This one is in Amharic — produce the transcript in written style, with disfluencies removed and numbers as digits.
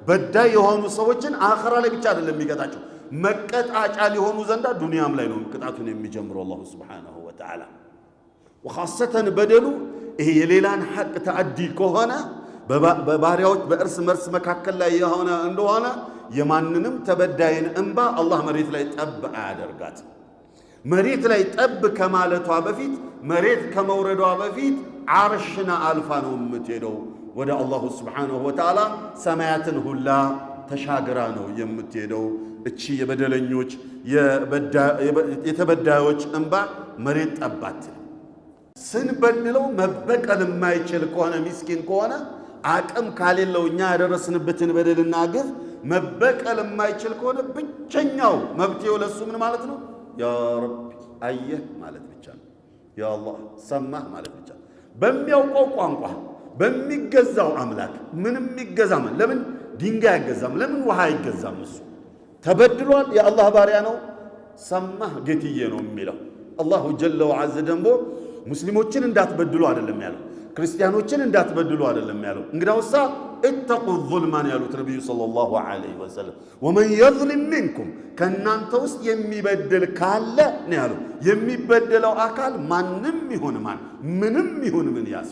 በዳይ የሆኑ ሰዎችን አኸራ ላይ ብቻ አይደለም የሚቀጣቸው፣ መቀጣጫ ሊሆኑ ዘንዳ ዱንያም ላይ ነው ቅጣቱን የሚጀምረው الله سبحانه وتعالى። وخاصة በደሉ ይሄ የሌላን ሐቅ تعدي ከሆነ፣ በባሪያዎች በእርስ መርስ መካከል ላይ የሆነ እንደሆነ የማንንም ተበዳይን እንባ አላህ መሬት ላይ ጠብ አያደርጋት። መሬት ላይ ጠብ ከማለቷ በፊት፣ መሬት ከመውረዷ በፊት ዓርሽን አልፋ ነው የምትሄደው። ወደ الله سبحانه وتعالى ሰማያትን ሁላ ተሻግራ ነው የምትሄደው። እቺ የበደለኞች የተበዳዮች እንባ መሬት ጠባት። ስንበድለው መበቀል የማይችል ከሆነ፣ ሚስኪን ከሆነ፣ አቅም ካሌለው፣ እኛ ያደረስንበትን በደልና ግፍ መበቀል የማይችል ከሆነ ብቸኛው መብትሄው ለሱ ምን ማለት ነው? يا ربي አየህ ማለት ብቻ ነው። يا الله ሰማህ ማለት ብቻ ነው። በሚያውቀው ቋንቋ በሚገዛው አምላክ ምንም ይገዛ ምን፣ ለምን ድንጋይ አይገዛም? ለምን ውሃ አይገዛም? እሱ ተበድሏል። የአላህ ባሪያ ነው። ሰማህ ጌትዬ ነው የሚለው። الله جل وعز ደግሞ ሙስሊሞችን እንዳትበድሉ አይደለም ያለው፣ ክርስቲያኖችን እንዳትበድሉ አይደለም ያለው። እንግዳውሳ اتقوا الظلم ን ያሉት ነቢዩ صلى الله عليه وسلم። ومن يظلم منكم ከእናንተ ውስጥ የሚበድል ካለ ነው ያለው። የሚበደለው አካል ማንም ይሁን ማን፣ ምንም ይሁን ምን ያዝ